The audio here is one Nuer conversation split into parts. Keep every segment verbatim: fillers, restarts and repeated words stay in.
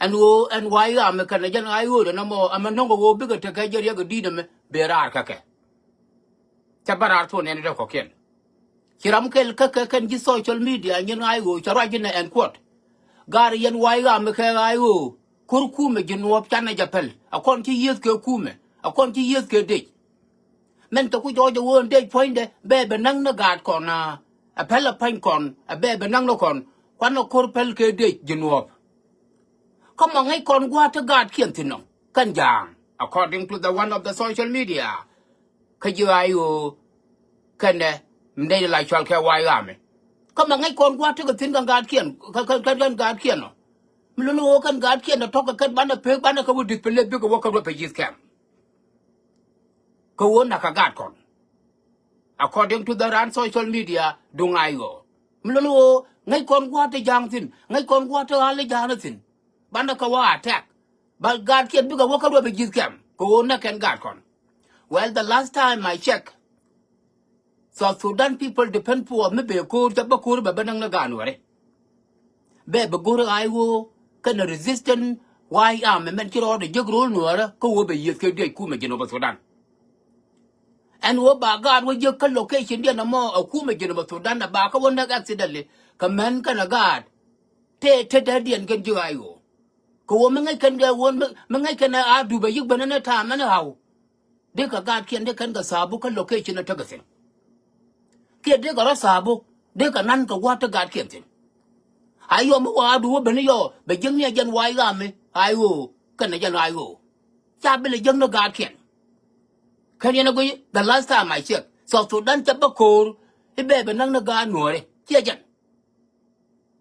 Ɛn ɣöö ɛn wa̱a̱ i̱ ɣaamɛ kɛnɛ jɛn ɣa̱a̱ i̱ ɣöö dɛn ɛmɔ ɛmɛ no̱ŋ kɛ ɣöö bikɛ tekɛ jɛ riɛk i̱ di̱t ɛmɛ ben raar kä kɛ. Cɛ bä raar thuɔ̱n ɛn tɔ̱ kɔ̱kiɛn. Ci ram kɛl kä kɛ kɛn ji̱ social media nyin ɣa̱a̱ i̱ ɣöö cɛ ruac ji̱n ɛ ɛn kuɔt. Gaar yɛn wa̱a̱ i̱ ɣaamɛ kɛ ɣa̱a̱ i̱ ɣöö ko̱r kumɛ ji̱n nuɔ̱ɔ̱p canɛ jɛ pɛl a kɔn ci yiëth kɛ kumɛ a kɔn ci yiëth kɛ dec. Mɛn tɛ ku jɔɔc ɛ ɣöö ɛn dec puɔ̱nydɛ bɛ bɛ näk ni gaat kɔn a pɛl a pa̱ny kɔn a bɛ bɛ näk ni kɔn kuanɛ ko̱r pɛl kɛ dec ji̱ nuɔ̱ɔ̱p. Kä mɔ ŋäc kɔn gua̱a̱th ti gaatkiɛn thi̱n nɔ kɛn ja̱a̱ŋ according to the one of the social media. Kä ji̱ ɣa̱a̱ i̱ ɣöö kɛnɛ mi nɛy la cɔal kɛ wa̱a̱ i̱ ɣaamɛ. Kä mɔ ŋäc kɔn gua̱a̱th ti kɛ thi̱n kɛn gaatkiɛn kɛ kɛn gaatkiɛn nɔ. Mi luni ɣöö kɛn gaatkiɛn nɔ tɔ̱ kɛ kɛn banɛ pek banɛ kɛ wä di̱th pɛ lep bikɛ wä kä ruɔ̱p pɛ yi̱th kɛm. Kɛ ɣöö na̱k kɛ gaat kɔn. According to the raan social media duŋ ɣa̱a̱ i̱ ɣöö mi luni ɣöö ŋäc kɔn gua̱a̱th ti ja̱a̱ŋ thi̱n ŋäc kɔn gua̱a̱th ti ɣa̱l i̱ ja̱a̱ŋ thi̱n. Banɛ kɛ wä attack. Ba gaatkiɛn bikɛ wä kä ruɔ̱p i̱ ji̱th kɛm kɛ ɣöö näk kɛn gaat kɔn. Well, the last time I check, South Sudan People Defense Force mi bee ko̱o̱r ca bä ko̱o̱r bɛ bä näk ni gaat nuɔ̱ɔ̱ri. Bɛ bɛ go̱r ɣa̱a̱ i̱ ɣöö kɛnɛ resistance wa̱a̱ i̱ ɣaamɛ mɛn ci rɔɔdɛ jek ro̱l nuɔ̱ɔ̱rä kä ɣöö bɛ yiëth kɛ diɛc kumɛ ji̱n ɣöö bä Sudan. Ɛn ɣöö ba gaat wä jiäk kä location diɛn ɛmɔ ɛ kumɛ ji̱n ɛ bä Sudan ɛ ba kä wä näk accidentally kɛ män kɛnɛ gaat. Tëë tetdädiɛn kɛn ji̱ ɣa̱a̱ i̱ ɣöö kɛ ɣöö mi ŋäc kɛn kɛ ɣöö mi ŋäc kɛn ɛ a dup ɛ yi̱k ben ɛn ɛ ta̱a̱m ɛn ɛ ɣa̱w. Dee kɛ gaatkiɛn dee kɛn kɛ tha̱a̱bu kä location ɛ tekɛ thi̱n. Kiɛ dee kɛ rɔ tha̱a̱bu dee kɛ na̱n kɛ gua̱a̱th ti gaatkiɛn thi̱n. A yɔ mi wa̱a̱ dup wä ben i̱ yɔ bɛ jiäkni ɛ jɛn wa̱a̱ i̱ ɣaamɛ ɣa̱a̱ i̱ ɣöö kɛnɛ jɛn ɣa̱a̱ i̱ ɣöö. Ca bi lɛ jiäkni gaatkiɛn. Kɛn yɛn ɛ guiy the last time I check South Sudan ca bä ko̱o̱r i̱ bɛ bɛ näk ni gaat nuɔ̱ɔ̱ri ciɛ jɛn.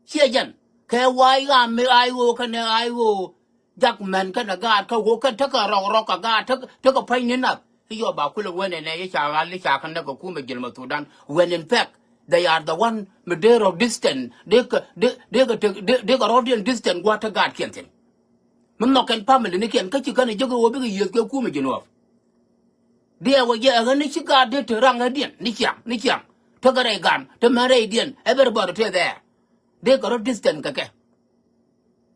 Ciɛ jɛn kɛ wa̱a̱ i̱ ɣaamɛ ɣa̱a̱ i̱ ɣöö kɛnɛ ɣa̱a̱ i̱ ɣöö. Jak mɛn kɛnɛ gaat kä ɣöö kɛn tekɛ rɔk rɔk kɛ gaat tekɛ tekɛ pa̱ny ni nath i̱ yɔ ba kulɛ wen ɛnɛ i̱ ca ɣa̱l i̱ ca kɛ näk kɛ kumɛ ji̱n mɛ Sudan when in fact they are the one mi dee rɔ distance dee kɛ dee dee kɛ tek dee dee kɛ rɔ̱diɛn distance gua̱a̱th te gaatkiɛn thi̱n. Mi nhɔk kɛn family ni kiɛn kä ci kɛn ɛ jek ɣöö bikɛ yiëth kɛ kumɛ ji̱n ɣɔf. Diɛ wä jɛ ɛ ɣän ni ci gaat dee te raŋ ɣädiɛn ni ciaŋ ni ciaŋ tekɛ rɛy gan te mɛn rɛydiɛn everybody te there. Dee kɛ rɔ distance kɛ kɛ.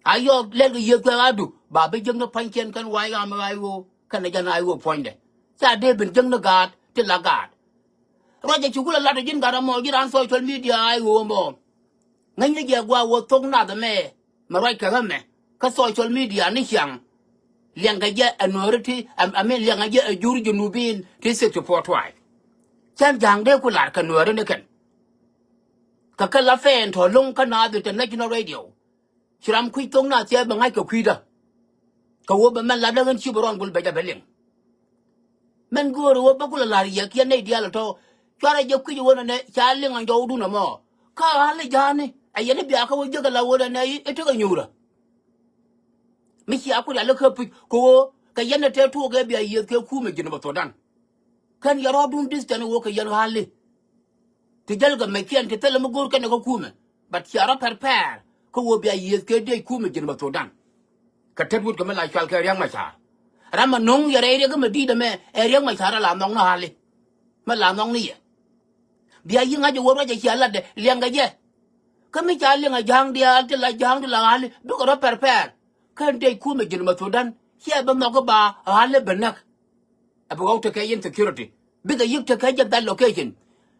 A yɔ lɛl kɛ yiëth kɛ ɣa̱a̱du ba bi jiäkni pa̱nykiɛn kɛn wa̱a̱ i̱ ɣaamɛ ɣa̱a̱ i̱ ɣöö kɛnɛ jɛn ɣa̱a̱ i̱ ɣöö puɔ̱nydɛ. Ca dee ben jiäkni gaat ti la gaat. Ruacɛ ci kulɛ lat ɛ ji̱n gat ɛmɔ ji̱ raan social media ɣa̱a̱ i̱ ɣöö ɛmɔ. Ŋäcni jɛ gua̱a̱ wä thok nath ɛmɛ mɛ ruac kɛ ɣämɛ kä social media ni ciaŋ. Liɛŋkɛ jɛ ɛ nuääri ti I mean liɛŋkɛ jɛ ɛ jur Junubin ti sixty four tribe. Cän ja̱a̱ŋ dee ku lar kɛ nuääri ni kɛn. Kɛ kɛ la fɛɛn tɔ̱ lo̱ŋ kä Naath International Radio. Ci ram kui̱c thok nath cɛ bɛ ŋa̱c kɛ kui̱dä. Kɛ ɣöö bɛ mɛn latdä ɣän ci bɛ rɔɔn gul bɛ jɛ bɛ liŋ. Mɛn göörä ɣöö bä kulɛ la̱r yɛ kiɛ nɛy diaal ɛ tɔ̱. Cuarɛ jɛ kui̱c ɣöö nɛnɛ ca liŋ a jɔwdun ɛmɔ. Kä ɣa̱l i̱ ja̱a̱ni ɛ yɛn i̱ bia kä wä jiäk ɛ la ɣöö nɛnɛ i̱ tekɛ nyuurä. Mi cia ku rialikä puc kɛ ɣöö kɛ yɛn ɛ tëë tuɔɔk ɛ bia yiëëth kɛ kumɛ ji̱n bä Thudan. Kän yɛ rɔɔdun distance ɣöö kɛ yɛn ɣa̱li. Ti jäl kɛ mɛckiɛn ti thilɛ mi go̱o̱r kɛnɛ kä kumɛ. But cia rɔ pɛr pɛɛr kä ɣöö bia yiëëth kɛ dëëc kumɛ ji̱n bä Thudan. Kɛ tet wut kɛ mi la cual kɛ Riɛk Macar. Ram a no̱ŋ yɛ rɛy riɛk mi di̱i̱t ɛmɛ ɛ Riɛk Macar a la nhɔk ni ɣa̱li. Mi la nhɔk ni yɛ. Bia yi̱ ŋa̱c ɛ ɣöö ruac ɛ cia latdɛ liɛŋkɛ jɛ. Kä mi ca liŋ a ja̱a̱ŋ diaal ti la ja̱a̱ŋ ti la ɣa̱li bikɛ rɔ pɛr pɛɛr. Kän dëëc kumɛ ji̱n bä Thudan ciɛ bi nhɔk kä ba ɣa̱li bi näk. Ɛ bi ɣɔw tekɛ insecurity bikɛ yi̱k tekɛ jɛ that location.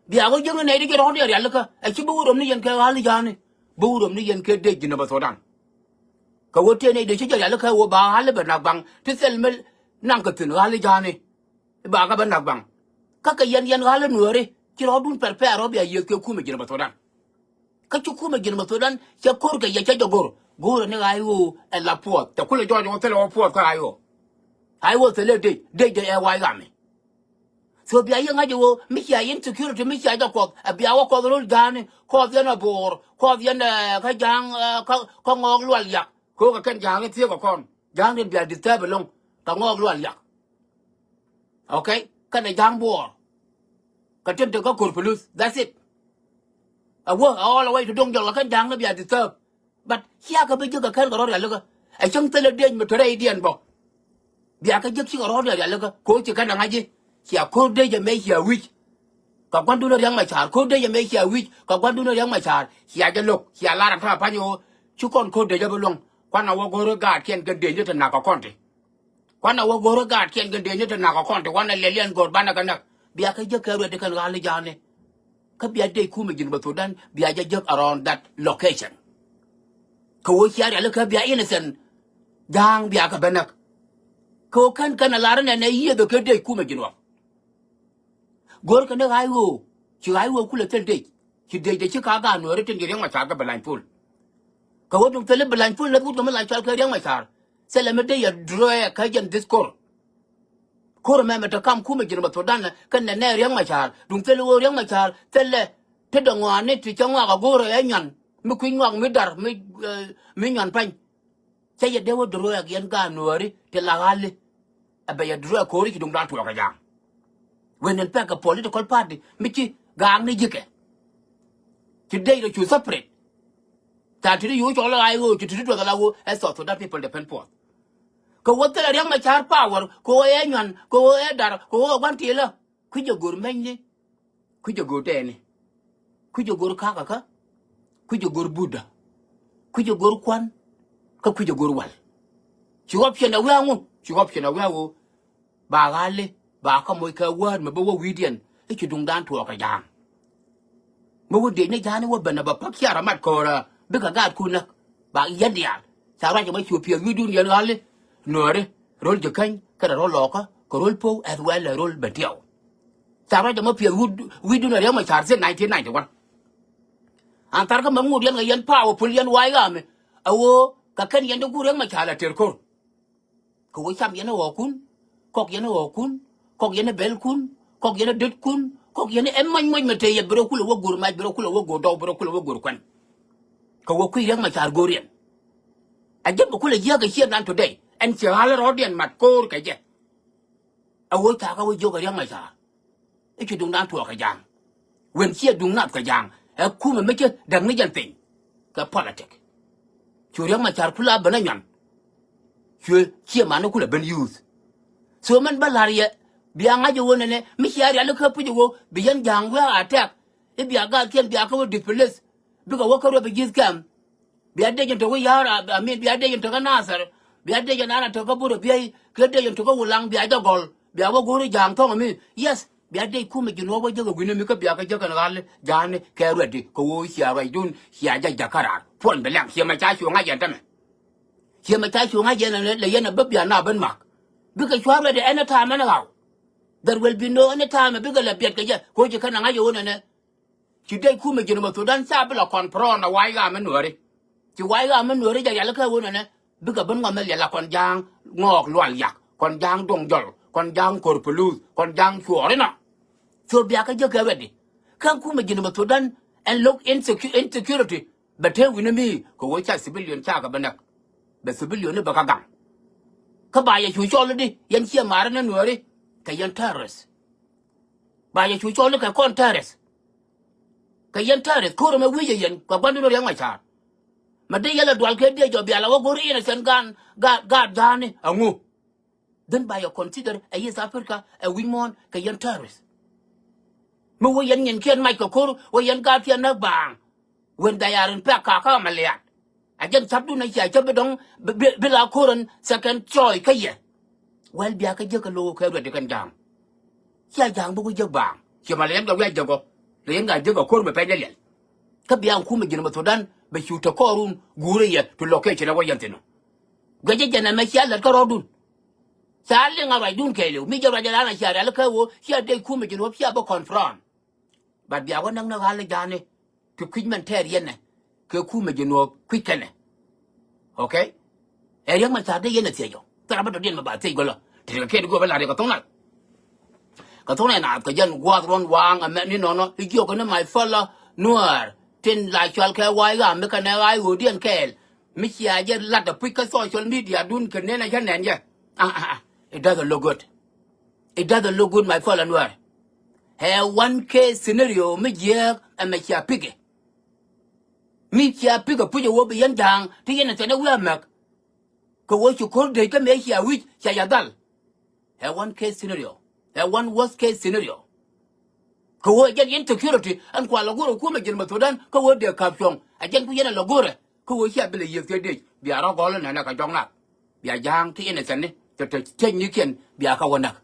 Bia ɣöö jiäkni nɛy ti jɛ rɔ̱ diɛ rialikä ɛ ci bi wä röm ni yɛn kɛ ɣa̱li ja̱a̱ni. Bi wä röm ni yɛn kɛ dëëc ji̱n bä Thudan. Kɛ ɣöö tëë nɛy dee ci jɛ rialikä ɣöö ba ɣa̱li bɛ nak baŋ ti thil mi naŋ kɛ thi̱n ɣa̱li ja̱a̱ni. I̱ ba kä bä nak baŋ. Kä kɛ yɛn yɛn ɣa̱l i̱ nuääri ci rɔ̱dun pɛr pɛr rɔ̱ bia yiëëth kɛ kumɛ ji̱n bä Thudan. Kä ci kumɛ ji̱n bä Thudan cɛ ko̱r kɛ yɛ cɛ jɛ go̱r go̱r ni ɣa̱ i̱ ɣöö ɛ la puɔth cɛ kulɛ jɔɔc ɣöö thilɛ wä puɔth kä ɣa̱ i̱ ɣöö. ɣa̱ i̱ ɣöö thilɛ dec dec dec ɛ wa̱a̱ i̱ ɣamɛ. So bia yiëë ŋa̱c i̱ ɣöö mi cia yɛn security mi cia jɛ kuɔth ɛ bia wä kuɔth ro̱l ja̱a̱ni kuɔth yɛn ɛ bo̱o̱r kuɔth yɛn ɛ kä ja̱a̱ŋ kä ŋɔɔk lual yak. Ko̱o̱k ɛ kɛn ja̱a̱ŋ i̱ thiek ɛ kɔn ja̱a̱ŋ in bia disturb ɛlɔ̱ŋ kɛ ŋɔɔk lual yak. Okay. Kɛnɛ ja̱a̱ŋ buɔɔr. Kɛ tin te kä ko̱r puluth that's it. Ɛ wä ɛ all the way to do̱ŋ jɔl kɛ kɛn ja̱a̱ŋ ni bia disturb. But cia kɛ bi jiäk kɛ kɛn kɛ rɔ̱ rialikä. Ɛ cäŋ thilɛ diec mi te rɛydiɛn bä. Bia kɛ jiäk cikɛ rɔ̱ rialikä ko̱ ci kɛn ɛ ŋa̱c i̱ cia ko̱r dec ɛmɛ cia wi̱c. Kɛ gua̱ndun Riɛk Macar ko̱r dec ɛmɛ cia wi̱c kɛ gua̱ndun Riɛk Macar cia jɛ lo̱k cia lar ɛ ta̱a̱ pa̱ny ɣöö ci kɔn ko̱r dec ɛ bi luäŋ. Kuanɛ wä go̱o̱ri gaatkiɛn kɛ dëëcni ti nakä kɔn ti. Kuanɛ wä go̱o̱ri gaatkiɛn kɛ dëëcni ti nakä kɔn ti wanɛ lɛliɛn go̱o̱r banɛ kɛ näk. Bia kɛ jek kɛ ruɛt ti kɛn ɣa̱l i̱ ja̱a̱ni. Kä bia dec kumɛ ji̱n bä Thudan bia jɛ jek around that location. Kɛ ɣöö cia rialikä bia innocent ja̱a̱ŋ bia kɛ bä näk. Kɛ ɣöö kän kän a lar inɛnɛ yiëëth kɛ dec kumɛ ji̱n ɣɔk. Go̱rkɛ ni ɣa̱c ɣöö ci ɣa̱c ɣöö kulɛ thil dec. Ci dec dec ci ka gaat Nuääri tin ci Riɛk Macar kɛ bɛ lany pul. Kɛ ɣöö duŋ thil i̱ bɛ lany pul lät wut kɛ mi la cɔal kɛ Riɛk Macar. Thilɛ mi dec yɛ drɔɛ kä jɛn dhith ko̱r. Ko̱r ɛmɛ mɛ te kam kumɛ ji̱n bä Thudan kɛ nɛnɛ Riɛk Macar duŋ thil ɣöö Riɛk Macar thilɛ te dee ŋɔaani ti cä ŋɔak a go̱o̱rɛ ɛ nyuan mi kui̱ ŋɔak mi dar mi, eh, mi nyuan pa̱ny. Cä yɛ dee wä drɔɛ yɛn gaat Nuääri ti la ɣali. Ɛ bɛ yɛ drɔɛ ko̱ri ci duŋdan tuɔɔk kɛ ja̱a̱ŋ. Wen in pɛk kɛ political party mi ci gaakni ji̱kɛ. Ci dec rɔ cu separate. Ca ti ti yo̱o̱ cɔl la ɣa̱c ɣöö ci ti ti duɔth la ɣöö ɛ South Sudan People Defense Force. Kɛ ɣöö thilɛ Riɛk Macar power kɛ ɣöö ɛ nyuan kɛ ɣöö ɛ dar kɛ ɣöö ɛ gua̱n tiilä. Kui̱c jɛ go̱o̱r mɛnyni. Kui̱c jɛ go̱o̱r tɛɛni. Kui̱c jɛ go̱o̱r kakä kä. Kui̱c jɛ go̱o̱r Buddha. Kui̱c jɛ go̱o̱r kuan. Kä kui̱c jɛ go̱o̱r wal. Ci option ɛ wi̱i̱ aŋu ci option ɛ wi̱i̱ aŋu. Ba ɣa̱li ba kä moc kɛ wäär mɛ bä wä wi̱i̱diɛn i̱ ci duŋdan tuɔɔk kɛ ja̱a̱ŋ. Mi wä dec ni ja̱a̱ni wä ben a bä päk ciar amat ko̱rä bikɛ gaatkun näk. Ba yɛn diaal ca ruac ɛmɔ cu piɛth wi̱i̱dun yɛn ɣa̱li Nuääri ro̱l ji̱ käny kɛnɛ ro̱l lɔɔkä kɛ ro̱l po̱w as well as ro̱l ben tiɛw. Ca ruac ɛmɔ piɛth wi̱i̱dun a Riɛk Macar since nineteen ninety-one. An tharkä mɛ ŋut yɛn kɛ yɛn powerful yɛn wa̱a̱ i̱ ɣa̱a̱mi a ɣöö kɛ kɛn yɛn ti guur Riɛk Macar a tër ko̱r. Kɛ ɣöö cam yɛn ɛ ɣɔɔkun kɔk yɛn ɛ ɣɔɔkun kɔk yɛn ɛ bɛlkun kɔk yɛn ɛ dötkun kɔk yɛn ɛ mɔc mɔc mɛ tëë yɛ bi rɔ kulɛ wä go̱o̱r mac bi rɔ kulɛ wä go̱o̱r dɔw bi rɔ kulɛ wä go̱o̱r kuɛn. Kɛ ɣöö kui̱ Riɛk Macar go̱o̱r yɛn. A jɛ bi kulɛ jiääk kɛ ciɛ nan today ɛn ciɛ ɣa̱l rɔɔdiɛn mat ko̱o̱r kɛ jɛ. A ɣöö ca kɛ wä jiök ɛ Riɛk Macar. I̱ ci duŋdan tuɔɔk kɛ ja̱a̱ŋ. Wen ciɛ duŋ nath kɛ ja̱a̱ŋ ɛ kumɛ mi ci däk ni jɛn piny. Kɛ politic. Cu Riɛk Macar kula ben a nyuan. Cuɛ ciɛ mani kulɛ ben youth. So mɛn bä la̱r yɛ bia ŋa̱c ɛ ɣöö nɛnɛ mi cia rialikä puc ɛ ɣöö bi yɛn ja̱a̱ŋ wiaa attack. I̱ bia gaatkiɛn bia kä wä displace. Bikɛ wä kä refugees camp. Bia dec in te wä ya̱r, I mean, bia dec in te kä Nathɛr. Bia dec in an a te kä Burɛ Biey kiɛ dec in te kä Wulaŋ bia jɛ gɔl bia wä go̱o̱ri ja̱a̱ŋ thɔ̱ŋ mi. Yes, bia dec kumɛ ji̱ nuɔ̱ɔ̱k wä jäk ɛ wi̱ni mi kä bia kä jäk ɛn ɣal ja̱a̱ni kɛ ruɛtdi kɛ ɣöö cia ruacdun cia jɛ ja̱k kä raar puɔ̱ny bi lɛŋ ciɛ mɛ ca cu ŋa̱c yɛn tämɛ. Ciɛ mɛ ca cu ŋa̱c yɛn lɛ yɛn ɛ bä bia na ben mak. Bikɛ cua ruɛtdi any time ɛn ɣaw. There will be no any time bikɛ lɛ biɛt kɛ jɛ kɛ ɣöö ci kɛn ɛ ŋa̱c ɛ ɣöö nɛnɛ. Ci dec kumɛ ji̱n mɛ Thudan ca bi la kɔn prɔɔn a wa̱a̱c ɣaam mi Nuääri. Ci wa̱a̱c ɣaam mi Nuääri jɛ rial kä ɣöö nɛnɛ bikɛ ben ŋuɔth mi liɛl a kɔn ja̱a̱ŋ ŋɔɔk lual yak kɔn ja̱a̱ŋ duɔ̱ŋ jɔl kɔn ja̱a̱ŋ kor puluth kɔn ja̱a̱ŋ cuɔɔri nɔ. So bia kä jek kɛ ruɛtdi. Kä kumɛ ji̱n mɛ Thudan ɛn lo̱k insecu- insecurity. Bɛ te wi̱ni mi kɛ ɣöö ca civilian ca kɛ bɛ näk. Bɛ civilian ni bɛ kä gaŋ. Kä ba yɛ cu cɔl di yɛn ciɛ ma̱a̱ri ni Nuääri kɛ yɛn terrorist. Ba yɛ cu cɔl ni kɛ kɔn terrorist. Kɛ yɛn terrorist ko̱r ɛmɛ wi̱i̱ yɛ yɛn kɛ gua̱ndun Riɛk Macar. Mɛ dee yɛl ɛ dual kɛ dee jɔ bial a wä go̱r innocent gan gaat gaat ja̱a̱ni aŋu. Then ba yɛ consider ɛ East Africa ɛ wi̱c muɔ̱ɔ̱n kɛ yɛn terrorist. Mi wä yɛn nyinkiɛn mac kɛ ko̱r wä yɛn gaatkiɛn näk baaŋ. When they are in fact kakä mɛ liaat. A jɛn ca̱pdun a cia cä bi dɔ̱ŋ bi, bi, bi la ko̱r ɛn second choice kä yɛ. Well bia kä jek kä lo̱o̱k kɛ ruɛt di kɛn ja̱a̱ŋ. Cia ja̱a̱ŋ bä ku jek baaŋ. Cia ma lɛ yɛn kɛ wiac jek ɔ. Lɛ yɛn ka jek ɔ ko̱r mi pɛny lɛ liɛl. Kä bia ŋ kumɛ ji̱n mɛ Thudan bɛ cu te kɔɔrun guurä yɛ to location ɛ wä yɛn thi̱n ɔ. Guɛcä jɛn ɛmɛ cia lät kä rɔɔdun. Ca liŋ a ruacdun kɛɛliw mi jɛ ruac ɛn an a cia rialikä ɣöö cia dec kumɛ ji̱n ɣöö cia bä confront. But bia wä näk ni ɣa̱l i̱ ja̱a̱ni. Ti kui̱c mɛn tɛɛr yɛn nɛ kɛ kumɛ ji̱ nuɔ̱ɔ̱k kui̱c kɛnɛ. Okay. Ɛ Riɛk Macar dee yɛn ɛ thiec ɔ thil ram bä dɔ̱diɛn mɛ ba thiec gɔlä. Ti ti kɛ kɛɛt guɔ bä la̱r yɛ kɛ thoŋ nath. Kɛ thoŋ nɛ naath kɛ jɛn gua̱a̱th ruɔ̱n waaŋ ɛmɛ ni nɔnɔ i̱ jiɔk kɛ ni my fellow Nuäär tin la cual kɛ wa̱a̱ i̱ ɣaam mi kɛnɛ ɣa̱a̱ i̱ ɣöödiɛn kɛɛl. Mi cia jɛ lat ɛ puc kä social media dun kɛ nɛn ɛ cä nɛn jɛ. Ah, ah, ah. It doesn't look good. It doesn't look good, my fellow Nuer. Ɛ one case scenario mi jiääk ɛmɛ cia pikɛ. Mi cia pikɛ puc ɛ wä bi yɛn ja̱a̱ŋ ti yɛn ɛ thiɛn ɛ wi̱i̱ amäk. Kɛ wä ci ko̱r dec kä mëë cia wi̱c cia ya dhal. Ɛ one case scenario. Ɛ one worst case scenario. Kɛ wä jɛn insecurity ɛn kua lɛ go̱rɛ kumɛ ji̱n mɛ Thudan kä wä dee ka̱p cuɔ̱ŋ. Ɛ jɛn ku yɛn ɛ lɛ go̱rɛ kä wä cia bi lɛ yiëk thiee dec. Bia rɔ gɔl nɛnɛ kɛ jɔk nak. Bia ja̱a̱ŋ ti innocent ni, tɛ tɛ ceny ni kiɛn, bia kɛ wä näk.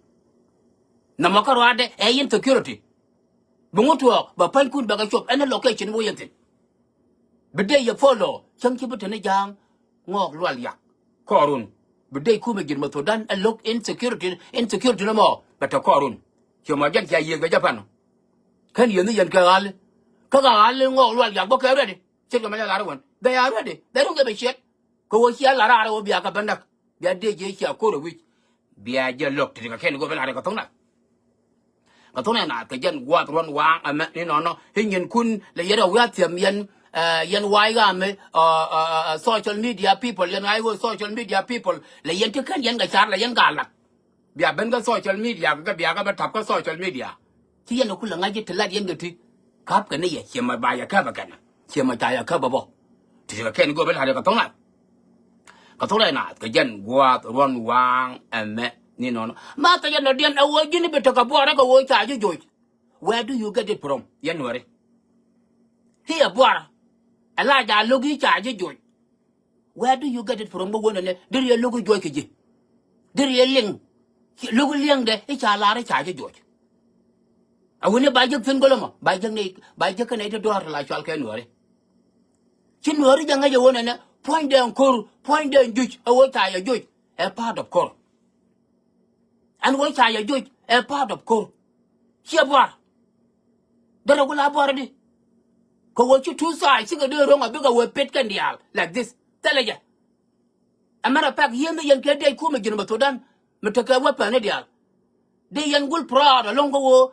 Nɔmɔ kä ruaadɛ ɛ insecurity. Bi ŋut tuɔɔk bɛ pa̱nykun bɛ kɛ cop ɛn ɛ location wä yɛn thi̱n. Bi dee yɛ follow cäŋ ci bi te ni ja̱a̱ŋ Ŋɔɔk Lual Yak kɔɔrun. Bi dee kumɛ ji̱n mɛ Thudan ɛ lo̱k insecurity, insecurity ni mɔ bɛ te kɔɔrun. Ciɛ mɔ jɛn cia yiëëk bɛ jɛ pan. Kän yiëëni yɛn kɛ ɣali. Kä kɛ ɣali Ŋɔɔk Lual Yak bä kɛ ready. Ce̱tkɛ mɛ jɛ lar wän, they are ready, they don't give a shit. Kɛ ɣöö cia lar raar ɣöö bia kɛ bä näk. Bia dee jiɛ cia ko̱r ɛ wi̱c. Bia jɛ lo̱k ti ti kɛ kɛn go̱o̱p in lar kɛ tho̱ŋ na. Kɛ tho̱ŋ na kɛ jɛn gua̱a̱th ruɔ̱n waaŋ ɛmɛ ni nɔnɔ. I̱ nyinkun lɛ yɛn ɛ wi̱i̱ a thiɛm yɛn, eh, yɛn wa̱a̱ i̱ ɣaamɛ, eh, eh, eh, social media people, yɛn ɣa̱a̱ i̱ ɣöö social media people lɛ yɛn ti kän yɛn kɛ car lɛ yɛn ka lat. Bia ben kä social media kɛ bia kɛ bä tap kä social media. Ci yɛn kulɛ ŋa̱c ji̱ ti lat yɛn kɛ ti. Käp kɛ ni yɛ ciɛ mɛ ba yɛ käp ɛ kɛn. Ciɛ mɛ ca yɛ käp ɛ bɔ. Ti kɛ kɛn go̱o̱p in lar kɛ tho̱ŋ na. Kɛ thok rɛy naath kɛ jɛn gua̱a̱th ruɔ̱n waaŋ ɛmɛ ni nɔnɔ. Ma kɛ jɛn nɔ diɛn ɛ ɣöö ji̱n bi tekɛ buɔrä kɛ ɣöö ca ji̱ joc. Where do you get it from? Yɛn Nuɛri. Hiɛ buɔrä. Ɛ la ja lo̱k i̱ ca ji̱ joc. Where do you get it from? Bä wänɛ nɛ deri yɛ lo̱k i̱ joc kɛ ji̱. Deri yɛ liŋ. Lo̱k i̱ liŋdɛ i̱ ca lar i̱ ca ji̱ joc. A wuni ba jek thi̱n gölä mɔ ba jek ni ba jek kä nɛy ti duaar ti la cual kɛ Nuɛri. Ci Nuɛri jɛ ŋäc ɛ wä nɛnɛ puɔ̱nydɛn ko̱r puɔ̱nydɛn juc ɛ wä ca yɛ joc ɛ part of ko̱r. Ɛn wä ca yɛ joc ɛ part of ko̱r. Ciɛ buar. Derɛ ku la buar di. Kɛ wä ci two side cikɛ dee ro̱ŋ a bikɛ wä pet kɛn diaal like this. Thilɛ jɛ. Ɛ mɛrɛ pɛk yieen ni yɛn kɛ dee kumɛ ji̱n bɛ Thudan mi tekɛ weapon ni diaal. Dee yɛn gul proud alɔŋ kä ɣöö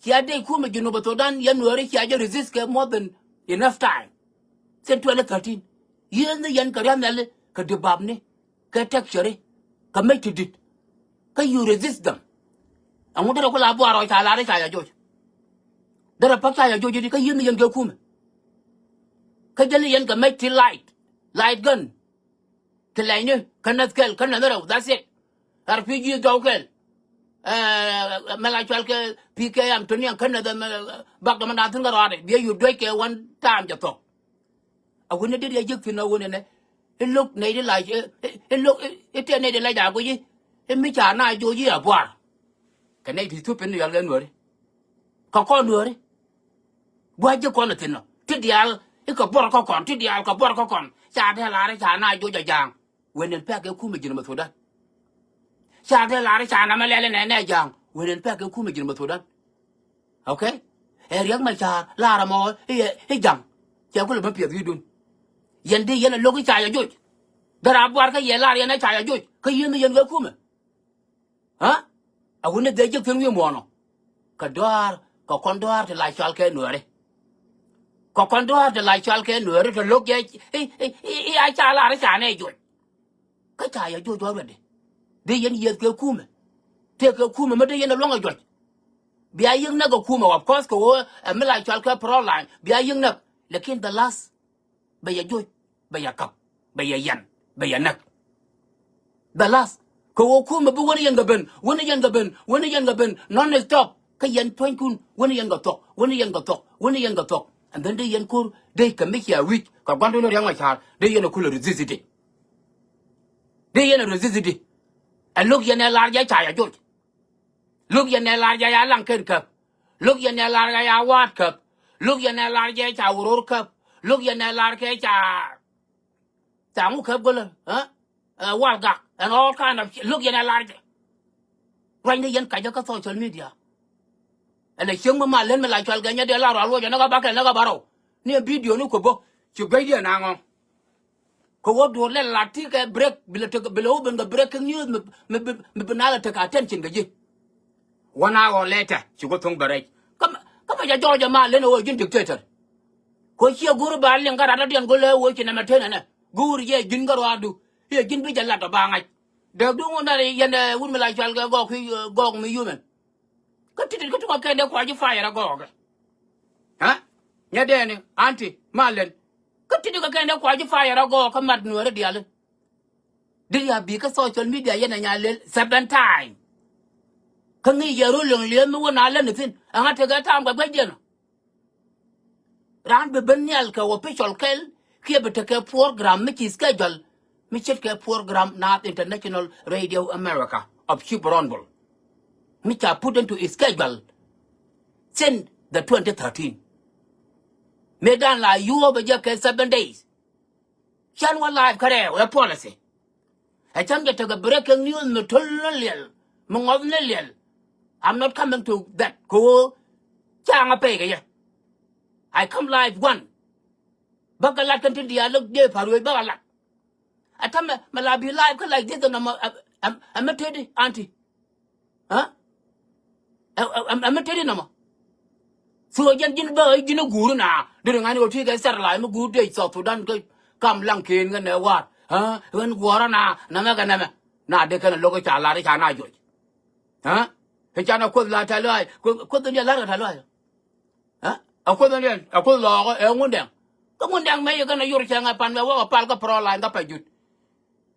cia dee kumɛ ji̱n bɛ Thudan yɛn Nuɛri cia jɛ resist kɛ more than enough time. Since twenty thirteen yieen ni yɛn kɛ riath nhiali kɛ dibapni kɛ tɛk cäri kɛ mec ti di̱t. Kä you resist them. Ɛŋu derɛ ku la buar ɔ ca lar i̱ ca yɛ joc. Derɛ päk ca yɛ joc di kä yieen ni yɛn kɛ kumɛ. Kä jäl ni yɛn kɛ mec ti light, light gun. Ti lɛcni kä näth kɛl kä näth rɛw, that's it. R P G jɔw kɛl. Mɛ la cual kɛ P K M tuni ɛn kä näth bak dɔmɔ na thi̱n kä rɔɔdɛ biɛ yup duec kɛ one time jɛ thɔk. A wuni dit yɛ ji̱k thi̱n a wuni nɛ. I̱ lo̱k nɛy di lac i̱ lo̱k i̱ tɛn nɛy di lac a guic i̱ mi ca na joc i̱ a buar. Kɛ nɛy ti thup in yɔl kɛ Nuääri. Kɛ kɔn Nuääri. Gua̱c ji̱ kɔn ɛ thi̱n ɔ ti diaal i̱ kɛ buɔr kä kɔn ti diaal kɛ buɔr kä kɔn. Ca dee lar i̱ ca na joc a ja̱a̱ŋ. Wen in pɛk kɛ kumɛ ji̱n mɛ Thudan. Ca dee lar i̱ ca namɛ lɛl inɛ nɛ ja̱a̱ŋ. Wen in pɛk kɛ kumɛ ji̱n mɛ Thudan. Okay. Ɛ Riɛk Macar lar ɛmɔ i̱ ja̱ŋ. Cɛ kulɛ bä piɛth wi̱i̱dun. Yɛn dee yɛn ɛ lo̱k i̱ ca yɛ joc. Dee raa buar kä yɛ lar yɛn ɛ ca yɛ joc kä yieen ni yɛn kɛ kumɛ. Aa. A wuni dhɛ ji̱ thi̱n wi̱i̱ muɔ̱ɔ̱nɔ. Kɛ dɔaar kɛ kɔn dɔaar ti la cɔal kɛ Nuääri. Kɛ kɔn dɔaar ti la cɔal kɛ Nuääri tɔ lo̱k jɛ i̱ i̱ i̱ a ca lar i̱ ca nɛ joc. Kä ca yɛ joc already. Dee yɛn yieth kɛ kumɛ. Tëë kɛ kumɛ mi dee yɛn ɛ luäŋ ɛ juɔc. Bia yiëk näk ɛ kumɛ, of course, kɛ ɣöö ɛ mi la cɔal kɛ front line bia yiëk näk. Lakin the last bɛ yɛ joc, bɛ yɛ käp, bɛ yɛ yɛn, bɛ yɛ näk. The last kɛ ɣöö kumɛ bi wäni yɛn kɛ ben, wäni yɛn kɛ ben, wäni yɛn kɛ ben non stop. Kä yɛn tuɔ̱nykun wäni yɛn kɛ thuɔ̱k, wäni yɛn kɛ thuɔ̱k, wäni yɛn kɛ thuɔ̱k. And then dee yɛn ko̱r dee kɛ mi cia wi̱c kɛ gua̱ndun Riɛk Macar dee yɛn ɛ kulɛ resist di. Dee yɛn ɛ resist di. Ɛ lo̱k yɛn ɛ lar jɛ ca yɛ joc. Lo̱k yɛn ɛ lar jɛ ya Laŋkɛn käp. Lo̱k yɛn ɛ lar jɛ ya Waat käp. Lo̱k yɛn ɛ lar jɛ ca Wuror käp. Lo̱k yɛn ɛ lar kɛ ca ca ŋu käp gölä. Ɛ Walgak and all kind of shit. Lo̱k yɛn ɛ lar jɛ. Ruacni yɛn kacä kä social media. Ɛn ɛ cieŋ mi ma län mi la cual kɛ nyɛ dee la rual wocɛ näk a bakɛ näk a barɔw. Ni ɛ video ni kuɛ bä ci guecdiɛn a ŋɔ̱ŋ. Kɛ ɣöö duɔ̱ɔ̱r lɛ lat ti kɛ break bi lɛ tek bi lɛ wä ben kɛ breaking news mi mi bi mi bi na lɛ tek attention kɛ ji̱. One hour later ci kɔ tho̱ŋ bɛ rɛc. Kä mɛ kä mɛ jɛ jɔɔc ɛ ma len ɛ ɣöö ji̱n dictator. Kɛ ɣöö ciɛ go̱o̱ri ba liŋ kä rat dɔ̱diɛn go̱l ɛ ɣöö ci nɛmɛ ten ɛnɛ go̱o̱ri jɛ ji̱n kä ruaadu. I̱ ɛ ji̱n bi jɛ lat ɔ ba ŋa̱c. Dääk duŋ wun ɛ yɛn ɛ wut mi la cual kɛ gɔɔk ki gɔɔk mi human. Kä ti̱ti̱ kä tuŋ a kɛn dee kua ji̱ fire a gɔɔkɛ. Ɛ nyɛ dɛɛni anti ma len. Kä ti̱ti̱ kä kɛn dee kua ji̱ fire a gɔɔkɛ mat Nuääri diaali. Dee ya bi kä social media yɛn a nya lel seven time. Kä ŋi̱i̱c yɛ ro̱l liɛŋ liɛm mi wä na län ithin ɛŋa tekɛ time kɛ guecdiɛn ɔ. Raan bi ben nhial kɛ official kɛl kiɛ bi tekɛ program mi ci schedule. Mi ce̱tkɛ program Naath International Radio America of Chief Ronbol, mi ca put into schedule since the twenty thirteen. Mëë dan la yuɔ̱ɔ̱p ɛ jɛ kɛ seven days. Can wä live kärɛw ɛ policy. Ɛ cam jɛ tekɛ breaking news mi töl ni liɛl, mi ŋɔth ni liɛl. I'm not coming to that. Kɛ ɣöö ca ŋa pɛy kɛ yɛ. I come live one. Bä kɛ lat kɛn tin diaal lok dee pa̱r wec bä kɛ lat. Ɛ tämɛ mɛ la bi live kä like this nɔmɔ. Ɛ mɛ teti anti. Ɛ mɛ teti nɔmɔ. So jɛn ji̱n bä ji̱n guur na deri ŋa̱ni wä tui̱ kɛ sɛr la mi guur dee South Sudan kä kam laŋ ken ŋän ɛ war. Ɣän guɔrä na nɛmɛ kɛ nɛmɛ na dee kɛn lokä ca lar ca na juɔc. Ɛ can a kuoth la ta lɔac kuoth ni lar kɛ ta lɔac. Ɛ a kuoth ni a kuoth lɔɔk ɛ Ŋundɛŋ. Kä Ŋundɛŋ mɛ yɛ kɛn a yor cɛ ŋɛ pan mɛ wä kɛ pal kä pärɔ lany kä pa jut.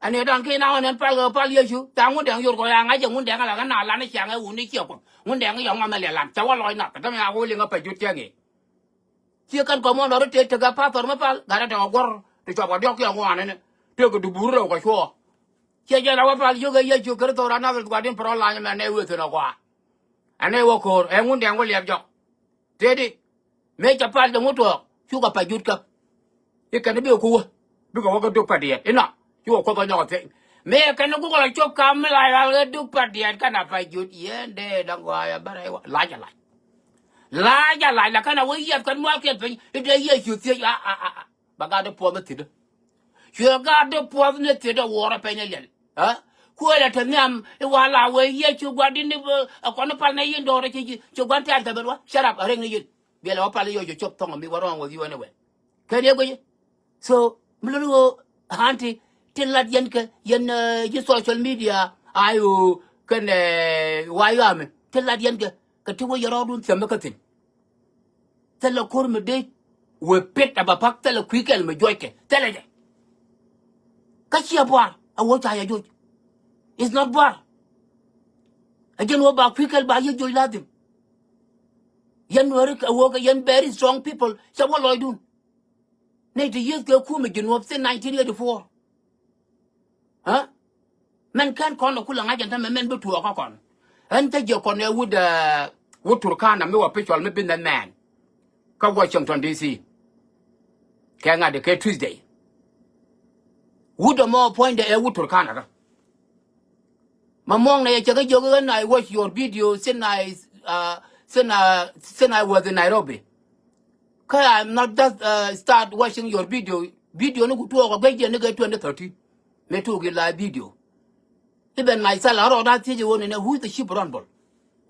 Ɛn yɛ da̱ŋ ki̱n a ɣän ɛn pal kɛ pal Yecu ca Ŋundɛŋ yor kɔ ya ŋa̱c jɛ Ŋundɛŋ ala kɛ na lan i̱ ciaŋ ɛ wun i̱ ciɛ kuɔth Ŋundɛŋ i̱ yɔŋ ŋa mɛ lɛ lan cɛ wä lɔc nath kɛ tämɛ a wä liŋ kä pa jut cɛ ŋi̱i̱c. Ciɛ kɛn kɔmɔn lɔ ri tëë tekɛ pathɔr mi pal gat ɛ tekɛ guɔ̱r ti cuɔp kɛ diɔ̱k kiɛ ŋuan ɛn tëë kɛ dubuur rɛw kɛ cuɔɔ. Ciɛ jɛ la wä pal yök ɛ Yecu Kritho ran Nadhɛrɛth Gua̱di̱n pärɔ lany mɛ nɛ wëë thi̱n ɛ gɔaa. Ɛn ɛ wä ko̱o̱r ɛ Ŋundɛŋ wä liɛp jɔk. Tëëdi mëë cɛ pal jɛ ŋut tuɔɔk cukɛ pa jut käp. I̱ kɛn i̱ bikɛ ku wä bikɛ wä kä duk pa diɛt inɔ. Cukɛ kuoth wä nyɔk thiec mëë kɛn i̱ gukɛ lɔ cop kam mi la ɣal ɣä duk pa diɛt kɛn a pa jut yɛn dee da̱ŋ gɔaa yɛ bärɛ i̱ wä lac a lac. Lac a lac la kɛn a wä yiɛth kɛn mual kiɛth piny i̱ dee Yecu thiec a a a. Ba gat di puɔth ni thi̱t. Cuɛ gat di puɔth ni thi̱t a wuɔrɛ pɛny ni liɛl. Kuël a te nhiam i̱ wa la wee Yecu Gua̱di̱n ni bä a kɔn ni pal ni yin do̱r ci ci gua̱n tɛ̈r te ben wa shut up a reng ni yin. Biɛl a wä pal ni yɔ ci cop thɔŋ mi wa wrong with you anyway. Kɛn yɛ guic. So mi luni ɣöö aunty ti lat yɛn kɛ yɛn ji̱ social media a yo̱o̱ kɛn wa yɔami ti lat yɛn kɛ kɛ ti wä yɛ rɔɔdun thiämɛ kä thi̱n. Thilɛ ko̱r mi dee wee pet a ba pak thilɛ kui̱ kɛl mi juɔckɛ thilɛ jɛ. Kä ciɛ buar a wee ca yɛ juɔc. It's not buar. A jɛn wee ba kui̱ kɛl ba yɛ juɔc ladhim. Yɛn wee rik a wee kɛ yɛn very strong people cɛ wä lɔcdun. Nɛy ti yieth kɛ kumɛ ji̱ nuɔp thin nineteen eighty-four. Mɛn kɛn kɔn lɛ kulɛ ŋa̱c ɛn tämɛ mɛn bi tuɔɔkä kɔn. Ɛn te jiɛ kɔn ɛ wut wut Turkana mi wä picɔl mi bi nɛn mɛn. Kä Washington D C. Kɛ ŋa̱t kɛ Tuesday. Wut ɛmɔ puɔ̱nydɛ ɛ wut Turkana kä. Ma muɔ̱ŋ nɛ yɛ cɛ kä jiök ɣän I watch your video since I since I was in Nairobi. Kä I'm not just start watching your video. Video ni ku tuɔɔk ɔ guec jɛ ni kɛ twenty thirteen. Mëë tuɔɔk in la video. Even myself a rɔɔd a thiec ɣöö nɛnɛ who is the Chief Ronbol?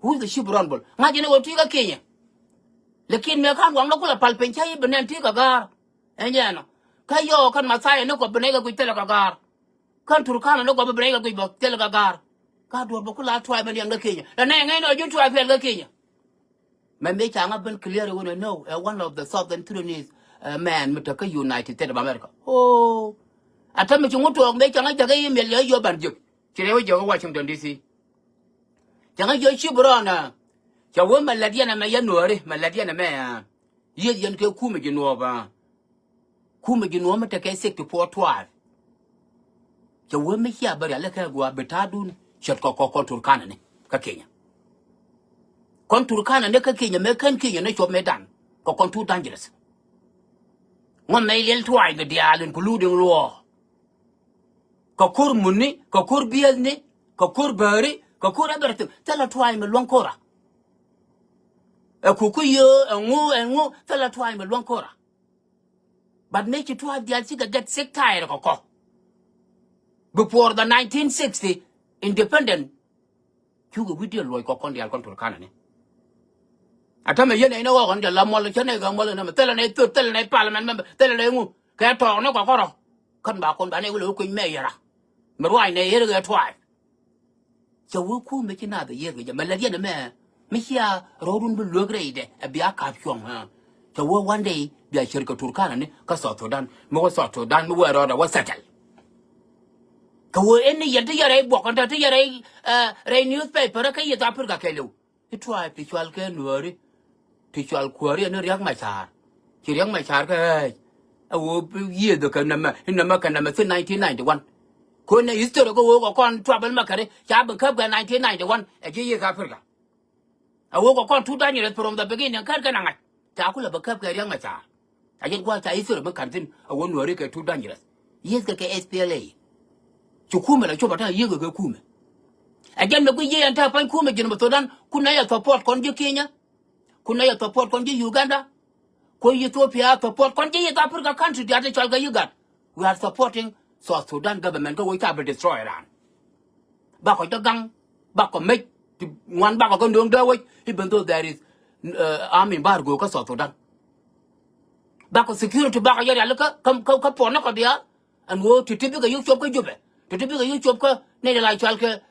Who is the Chief Ronbol? Ŋa̱c jɛ ni ɣöö ti kä Kenya. Lakin mëë ka̱n waŋ ni kulɛ pal piny cä i̱ bi nɛn ti kɛ ga̱a̱r. Ɛn jɛ ɛnɔ kä yɔɔk kɛn Mathayɛ ni kɔ bi nɛy kɛ guic thilɛ kɛ ga̱a̱r. Kän Turkana ni gɔpä bi rɛy kɛ guic bä thilɛ kɛ ga̱a̱r. Ka duɔ̱r bä ku la tuay mɛ liɛŋ kä Kenya. Lɛ nɛy ŋäcnɛ ɔ ji̱n tuay pɛl kä Kenya. Mɛ mëë ca ŋä ben clear iwun ɛ no ɛ one of the Southern Sudanese mɛn mi te kä United States of America. Oh. A tämɛ ci ŋut tuɔɔk mëë ca ŋä jakä email yɛ yio̱ ban jiök. Ci rɛy wä jiök kä Washington D C. Ca ŋä jiök ci bi rɔɔn ɛ. Ca wee mɛ lät yɛn ɛmɛ yɛn nuääri mɛ lät yɛn ɛmɛ ɛ. Yieth yɛn kɛ kumɛ ji̱ nuɔɔp a. Kumɛ ji̱ nuɔɔp mi tekɛ sixty-four tribe. Cɛ wee mi cia bä rial ikɛ gua̱a̱ bi ta̱a̱dun cät kɔ kɔ kɔn Turkana ni kä Kenya. Kɔn Turkana ni kä Kenya mëë kän Kenya ni cuɔp mëë dan kɛ kɔn too dangerous. Ŋuɔ̱n mɛ iliɛl tribe diaal including luɔɔ. Kɛ ko̱r muni kɛ ko̱r biɛthni kɛ ko̱r bääri kɛ ko̱r everything thilɛ tribe mi luäŋ ko̱ra. Ɛ kuku yio̱o̱ ɛŋu ɛŋu thilɛ tribe mi luäŋ ko̱ra. But mëë ci tribe diaal cikɛ get sick tired kɔ kɔ. Before the nineteen sixty independent cukɛ wi̱c diɛl luɔc kɔ kɔn diaal kɔn Turkana ni. A tämɛ yɛn ɛn ɛ ɣɔk kɔn jɛ la muɔl cä nɛ gɛ muɔl ɛn ɛmɛ thilɛ nɛ thot thilɛ nɛ parliament member thilɛ nɛ ŋu kɛ tɔɔk ni kɔ kɔrɔ. Kän ba kɔn ba nɛ wä lɛ wä kueny mɛ yɛra. Mi ruac nɛ yɛr kɛ tribe. Cɛ wee kumɛ ci naath ɛ yieth kɛ jɛ mɛ lät yɛn ɛmɛ mi cia rɔɔdun bi luek rɛydɛ ɛ bia ka̱p cuɔ̱ŋ. Cɛ wee one day bia cär kɛ Turkana ni kä South Sudan mi wä South Sudan mi wee rɔɔdɛ wä settle. Kɛ wee ɛn ni yɛn ti yɛ rɛy buɔk kɛn tɛ ti yɛ rɛy rɛy newspaper kä yɛ Africa kɛɛliw. I̱ tribe ti cual kɛ nuääri ti cual kuääri ɛn Riɛk Macar. Ci Riɛk Macar kɛ ɣääc. Ɛ ɣöö bi yiëëdhä kɛ nɛmɛ i̱ nɛmɛ kɛ nɛmɛ thi̱n nineteen ninety-one. Kɔn nɛ history kɛ ɣöö kɛ kɔn tribal makɛri ca bi käp kɛ nineteen ninety-one ɛ ji̱ East Africa. A ɣöö kɛ kɔn too dangerous from the beginning kɛn kɛn a ŋa̱c ca kulɛ bɛ käp kɛ Riɛk Macar. A jɛn gua̱a̱th ca history mi ka̱n thi̱n a ɣöö Nuääri kɛ too dangerous. Yiëëth kɛ kɛ S P L A. Ci kumɛ la cop a ta̱a̱ yiëëk kɛ kumɛ. A jɛn mɛ guic yiëë ɛn ta̱a̱ pa̱ny kumɛ Jinub Sudan kun nɛ yɛ support kɔn ji̱ Kenya. Kun nɛ yɛ support kɔn ji̱ Uganda. Ku Ethiopia support kɔn ji̱ East Africa country diaal ti cɔal kɛ IGAD. We are supporting South Sudan government kä wec ca bi destroy raan. Bakɔ jɛ gaŋ, bakɔ mec, ti ŋuan bakɔ kä ndo̱o̱ŋ dee wec, even though there is uh, army embargo kä South Sudan. Bakɔ security bakɔ jɛ rial kä, kä, kä, kä puɔ̱n ni kɔ diaal. Ɛn ɣöö ti ti bikɛ yuk cop kä Jubɛ, ti ti bikɛ yuk cop kä nɛy ti la cɔal kɛ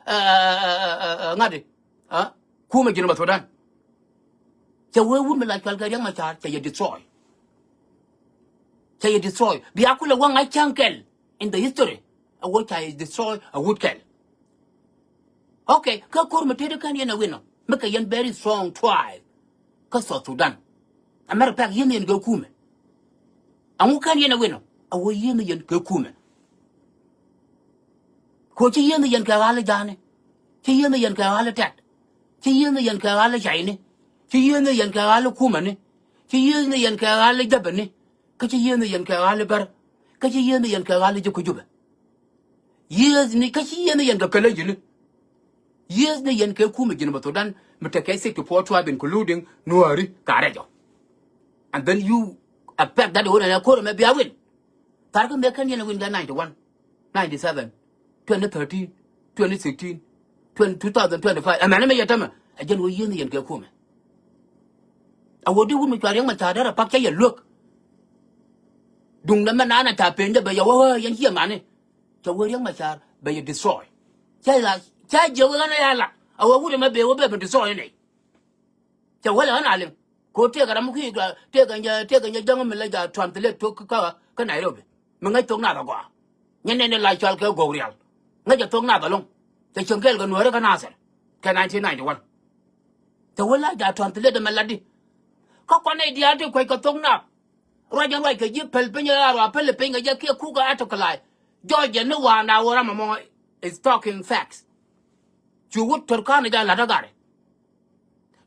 ŋa̱di. Kumɛ Jinub Sudan. Cɛ wee wut mi la cɔal kɛ Riɛk Macar cɛ yɛ destroy. Cɛ yɛ destroy bia kulɛ wä ŋa̱c cäŋ kɛl in the history. A wä ca yɛ destroy a wut kɛl. Okay, kä ko̱r mi tëëdi kɛn yɛn a win ɔ mi kɛ yɛn very strong tribe kä South Sudan. A matter of fact, yiëëth ni yɛn kɛ kumɛ. Aŋu kɛn yɛn a win ɔ a wä yiëëth ni yɛn kɛ kumɛ. Ko ci yiëëth ni yɛn kɛ ɣa̱l i̱ ja̱a̱ni, ci yiëëth ni yɛn kɛ ɣa̱l i̱ tɛt, ci yiëëth ni yɛn kɛ ɣa̱l i̱ cayni, ci yiëëth ni yɛn kɛ ɣa̱l i̱ kumɛni, ci yiëëth ni yɛn kɛ ɣa̱l i̱ jäbäni, kä ci yiëëth ni yɛn kɛ ɣa̱l i̱ bär, kä ci yiëëth ni yɛn kɛ ɣa̱l i̱ ji̱ ku Jubɛ. Yiëëth ni kä ci yiëëth ni yɛn kɛ kälä ji̱ni. Yiëëth ni yɛn kɛ kumɛ Jinub Sudan mi tekɛ sixty-four tribe including Nuääri ka rɛc ɔ. And then you expect that ɣöö nɛnɛ ko̱r ɛmɛ bia win. Thar kä mëë kɛn yɛn a win kɛ ninety-one, ninety-seven, twenty thirteen, twenty sixteen, twenty, two thousand twenty-five. Ɛmɛn ɛmɛ yɛ tämɛ ɛ jɛn ɣöö yiëëth ni yɛn kɛ kumɛ. A ɣöö di wut mi cua Riɛk Macar dee rɛ pak cä yɛ luäk. Duŋdɛ mɛ naan a ca pen jɛ bɛ yɛ wä wä yɛn ciɛ mani. Cɛ wee Riɛk Macar bɛ yɛ destroy. Cɛ la cɛ jiɛ wee ɣän a ya lat a ɣöö wut ɛmɛ bee wä bɛ bɛ destroy nɛy. Cɛ wä lɛ ɣän a liŋ. Ko tëëkɛ ram mi kui̱ gɔaa tëëkɛ nyɛ tëëkɛ nyɛ jäŋ mi la ja translate tok kä kä Nairobi. Mi ŋäc thok nath agɔaa. Nyɛ nɛn ni la cɔal kɛ Gogrial. Ŋäc a thok nath alɔŋ. Cɛ cieŋ kɛɛl kɛ Nuääri kä Nasir kɛ nineteen ninety-one. Cɛ wä la ja translate mɛ latdi. Kä kɔn nɛy diaal ti kuec kɛ thok nath. Ruac in ruac kɛ ji̱ päl piny a ruac päl piny kɛ jɛ kiɛ kuk a tɔk kɛ lac. Jɔc jɛ ni waan a wä ram ɛmɔ is talking facts. Cu wut Turkana ja la̱t a gari.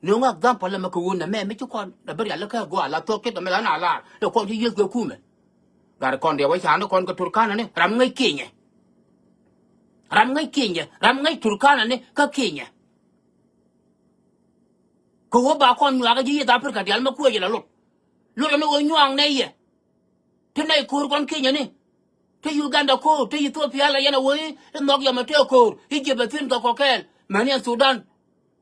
Nööŋ example ɛmɛ kɛ ɣöö nɛmɛ mi ci kɔn ɛ bä rial ikä gɔaa la thuɔ̱k ce̱tkɛ mi la na lar ɛ kɔn ci yiëth kɛ kumɛ. Gat kɔn diɛ wä ca̱a̱n ni kɔn kɛ Turkana ni ram ŋäc kinyɛ. Ram ŋäc kinyɛ, ram ŋäc Turkana ni kä kinyɛ. Kɛ ɣöö ba kɔn nyuakä ji̱ East Africa diaal mi kuecɛ la lot. Lot ɛmɛ ɣöö nyuaak nɛy yɛ. Ti nɛy ko̱o̱r kɔn kinyɛ ni. Ti Uganda ko̱o̱r, ti Ethiopia la yɛn a wee i̱ nhɔk yɔmɛ tëë ko̱o̱r. Egypt ɛ thi̱n kɛ kɔkɛɛl. Mɛni ɛn Sudan,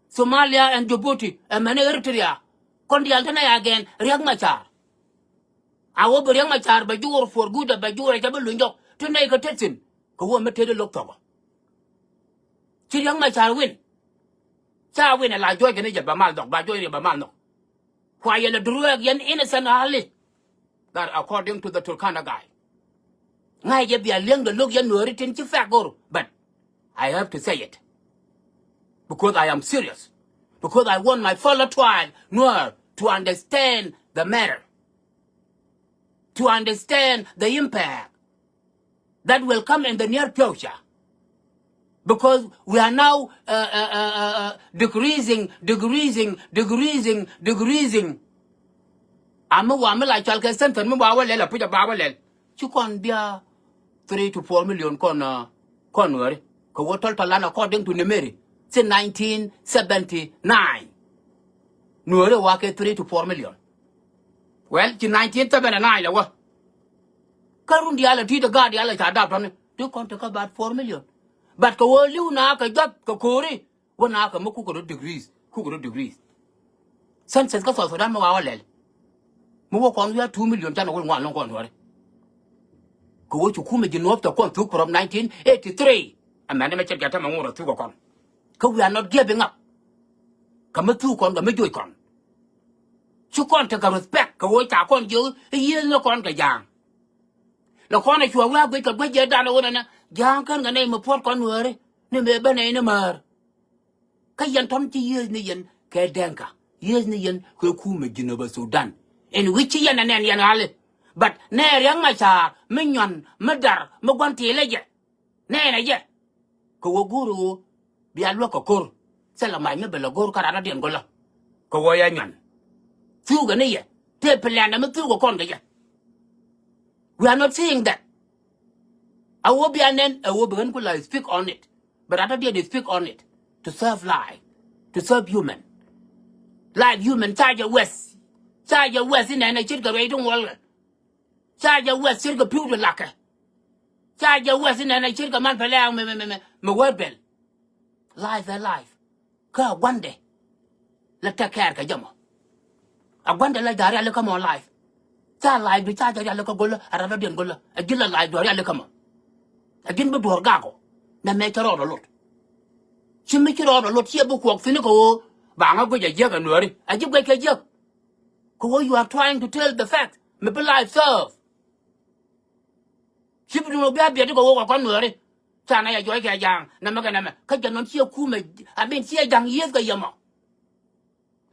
Somalia and Djibouti, ɛ mɛni Eritrea. Kɔn diaal ti nɛy a gɛn Riɛk Macar. A wä bi Riɛk Macar bɛ juur for good, bɛ juur ɛ cɛ bi luny jɔk. Ti nɛy kɛ tet thi̱n kɛ wä mi tet i̱ lo̱k thɔkɔ. Ci Riɛk Macar win. Ca win ɛ la juɔc kɛn i̱ jɛ bɛ mal nhɔk, ba juɔc riɛ bɛ mal nhɔk. Kua yɛn a duruɛɛk yɛn innocent ali. That according to the Turkana guy. Ŋa̱c jɛ bia li̱eŋdɛ lo̱k yɛn Nuääri tin ci fact go̱r. But I have to say it. Because I am serious. Because I want my fellow tribe Nuer to understand the matter. To understand the impact that will come in the near future. Because we are now uh, uh, uh, uh, uh, decreasing, decreasing, decreasing, decreasing. Ami wa mi la cɔal kɛ center mi ba wä lɛl a puc a ba wä lɛl. Ci kɔn bia three to four million kɔn uh, kɔn Nuääri. Kɛ wä tɔl tɔl an according to Nimeri. Since nineteen seventy-nine. Nuääri wa kɛ three to four million. Well, ci nineteen seventy-nine lɛ wä. Kä run diaal a ti ti gaat diaal a ca dap tɔni ti kɔn ti kä about four million. But kɛ wä li̱w na kɛ jɔth kɛ ko̱ri wä na kɛ mi kukɛ rɔ degrees, kukɛ rɔ degrees. Census kä South Sudan mi wa wä lɛl. Mi wä kɔn wi̱i̱ a two million canɛ wä ŋuan lɔŋ kɔn Nuääri. Kɛ wä ci kumɛ ji̱ Nuɔ̱ɔ̱p tɛ kɔn thuk from nineteen eighty-three. Ɛmɛn ni mɛ cɛt kɛ tɛmɛ ŋuɔr a thuk kɛ kɔn. Kä we are not giving up. Kä mi thuk kɔn kɛ mi joc kɔn. Ci kɔn tekɛ respect kɛ ɣöö ca kɔn jiök i̱ yiëëth ni kɔn kɛ ja̱a̱ŋ. Lɛ kɔn ɛ cua wi̱i̱ a guic kɛ guic jɛ dan ɛ ɣöö nɛnɛ ja̱a̱ŋ kän kɛ nɛy mi puɔ̱t kɔn Nuääri ni mëë bä nɛy ni määr. Kä yɛn tɔ̱n ci yiëëth ni yɛn kɛ Dɛŋka, yiëëth ni yɛn kɛ kumɛ Jinub Sudan. In wi̱c ci yɛn ɛ nɛn yɛn ɣali. But nɛ Riɛk Macar mi nyuan mi dar mi gua̱n ti̱i̱lɛ jɛ. Nɛnɛ jɛ. Kɛ ɣöö go̱o̱r ɣöö bia luäk kɛ ko̱r. Thilɛ mac mi bɛ lɛ go̱o̱r kä rat rɔ̱diɛn go̱lä. Kɛ ɣöö ya nyuan. Thukɛ ni yɛ. Tëë plan mi thukɛ kɔn kɛ jɛ. We are not seeing that. A ɣöö bia nɛn, a ɣöö bɛ ɣän ku la speak on it. But rat rɔ̱diɛn speak on it. To serve life. To serve human. Life human ca jɛ wɛth. Ca jɛ wɛth inɛn a ce̱tkɛ ruɛy ti ŋuɔlkɛ. Ca jɛ wɛth ce̱tkɛ pi̱w ti lakkɛ. Ca jɛ wɛth inɛn a ce̱tkɛ man pɛ lɛ̈ɛ̈k mi, mi, mi, mi, mi wee bɛl. Life ɛ life. Kä a gua̱ndɛ la take care kɛ jɛ mɔ. A gua̱ndɛ la ja̱ rialikä mɔ life. Ca life du ca jɛ rialikä go̱lä, a rat rɔ̱diɛn go̱lä. A ji̱n la life du a rialikä mɔ. A ji̱n bi duɔ̱ɔ̱r gakɔ. Nɛ mɛ cä rɔɔdɔ lot. Ci mi ci rɔɔdɔ lot ciɛ bi kuɔk thi̱n kɛ ɣöö ba ŋä guic a jiäk ɛ Nuääri. A ji̱ guic kɛ jiäk. Kɛ ɣöö you are trying to tell the fact. Mi bi life serve. Ci bi duŋ bia biɛt kɛ ɣöö kɛ kɔn Nuääri. Ca na yɛ juɔc kɛ ja̱a̱ŋ nɛmɛ kɛ nɛmɛ. Kä jɛ nɔn ciɛ kumɛ, I mean, ciɛ ja̱ŋ yiëëth kɛ yɛ mɔ.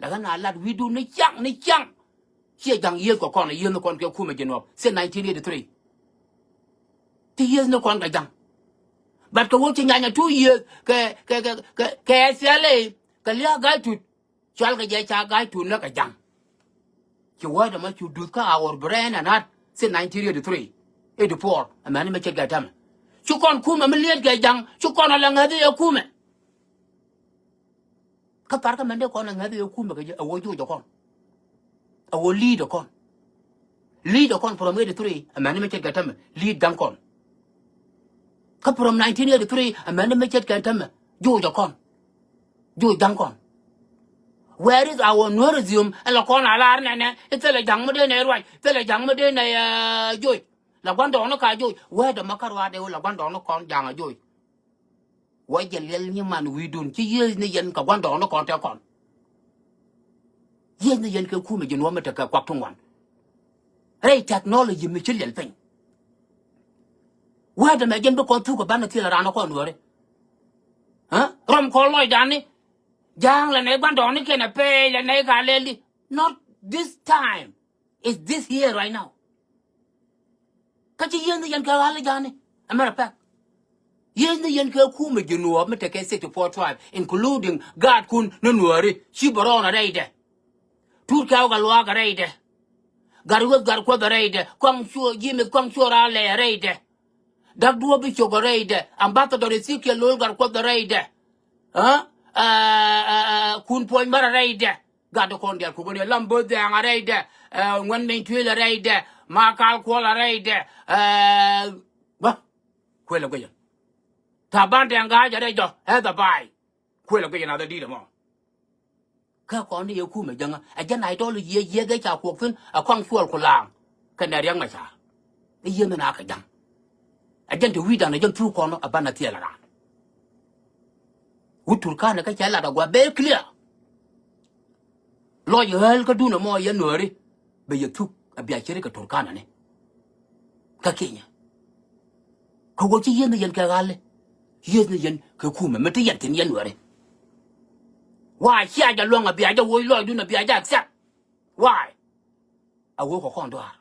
Lɛ ɣän a lat wi̱i̱dun ni ciaŋ, ni ciaŋ. Ciɛ ja̱ŋ yiëëth kɛ kɔn, yiëëth ni kɔn kɛ kumɛ ji̱ nuɔɔp. Since nineteen eighty-three. Ti yiëëth ni kɔn kɛ ja̱ŋ. But kɛ ɣöö ci nyanya two years kɛ, kɛ, kɛ, kɛ, kɛ S P L A, kɛ lia̱a̱ ga̱a̱c tut. Cual kɛ jɛ ca ga̱a̱c tut ni kɛ ja̱ŋ. Ci wäädɛ mɔ cu duth kä our brain and heart since nineteen eighty-three, eighty-four, amäni mi ce̱tkɛ tämɛ. Ci kɔn kumɛ mi liet kɛ ja̱ŋ, ci kɔn a la ŋäthi ɛ kumɛ. Kä thar kä mɛn dee kɔn a ŋäthi ɛ kumɛ kɛ jɛ, a wä joc ɛ kɔn. A wä li̱i̱t ɛ kɔn. Li̱i̱t ɛ kɔn from eighty-three, amäni mi ce̱tkɛ tämɛ, li̱i̱t ja̱ŋ kɔn. Kä from nineteen eighty-three, amäni mi ce̱tkɛ tämɛ, joc ɛ kɔn. Joc ja̱ŋ kɔn. Where is our Nuerism? Ɛ la kɔn a lar nɛnɛ, ɛ thilɛ ja̱ŋ mi dee nɛ ruac, thilɛ ja̱ŋ mi dee nɛ, uh, joc. La gua̱ndɔɔŋni ka joc, wee dɛ ma kä ruaadɛ wä la gua̱ndɔɔŋni kɔn ja̱ŋ a joc. Wä jɛ liɛl nyiman wi̱i̱dun, ci yiëëth ni yɛn kɛ gua̱ndɔɔŋni kɔn tɛ kɔn. Yiëëth ni yɛn kɛ kumɛ ji̱ nuɔ̱ɔ̱m mi tekɛ kuak ti ŋuan. Rɛy technology mi ci liɛl piny. Wee dɛ mɛ jɛn bi kɔn thuk kɛ banɛ thil raan kɔn Nuääri. Ɛ? Rɔm kɔn lɔcdan ni. Ja̱a̱ŋ lɛ nɛy gua̱ndɔɔŋni kɛnɛ pɛɛc lɛ nɛy ka lɛl di. Not this time. It's this year right now. Kä ci yiëëth ni yɛn kɛ ɣa̱l i̱ ja̱a̱ni. A matter of fact. Yiëëth ni yɛn kɛ kumɛ ji̱ nuɔɔp mi tekɛ sixty-four tribe, including gaatkun ni Nuääri, ci bɛ rɔɔn a rɛydɛ. Tuut kɛ wä kɛ luaak a rɛydɛ. Gat Rueth Gat Kuɔth a rɛydɛ. Kuaŋ cuɔ, Ji̱ Mith Kuaŋ cuɔ raa lɛ a rɛydɛ. Dak Duɔ̱ɔ̱p bi cok a rɛydɛ. Ambassador Ezekiel Lo̱l Gat Kuɔth a rɛydɛ. Ɛ? Ɛ, ɛ, ɛ, Kun Puɔ̱ny Mär a rɛydɛ. Gat kɔn diaal kukun yɛ lam bo̱th dhɛ̈ɛ̈ŋ a rɛydɛ. Ɛ, Ŋuɛn Meny Tuëël a rɛydɛ. Makal Kuɔl a rɛydɛ. Ɛ, bä. Kuël a guicä. Taban Dɛŋ Ga̱a̱c a rɛydɔ. Ɛ dhɛ baay. Kuël a guicä na dhɛ di̱t ɛmɔ. Kä kɔn ni yɛ kumɛ jäŋä. Ɛ jɛn ideology yɛ yiëëth ɛ ca kuɔk thi̱n. Ɛ kɔaŋ cuɔl ku laaŋ. Kɛnɛ Riɛk Macar. Ɛ yiëëth ni na kɛ ja̱ŋ. Ɛ jɛn te wi̱i̱dan ɛ jɛn thuk kɔn ɛ banɛ thil ɛ raan. Wut Turkana kä cɛ lat ɛ gua̱a̱th very clear. Lɔc ɣäl kä duun ɛmɔ yɛn Nuääri bɛ yɛ thuk ɛ bia ceri kɛ Turkana ni. Kä Kenya. Kä wä ci yieth ni yɛn kɛ ɣali. Yieth ni yɛn kɛ kumɛ mi ti yɛn thi̱n yɛn Nuääri. Why cia jɛ luäŋ ɛ bia jɛ woc lɔcdun ɛ bia jɛ accept? Why? A wee kɔ kɔn duaar.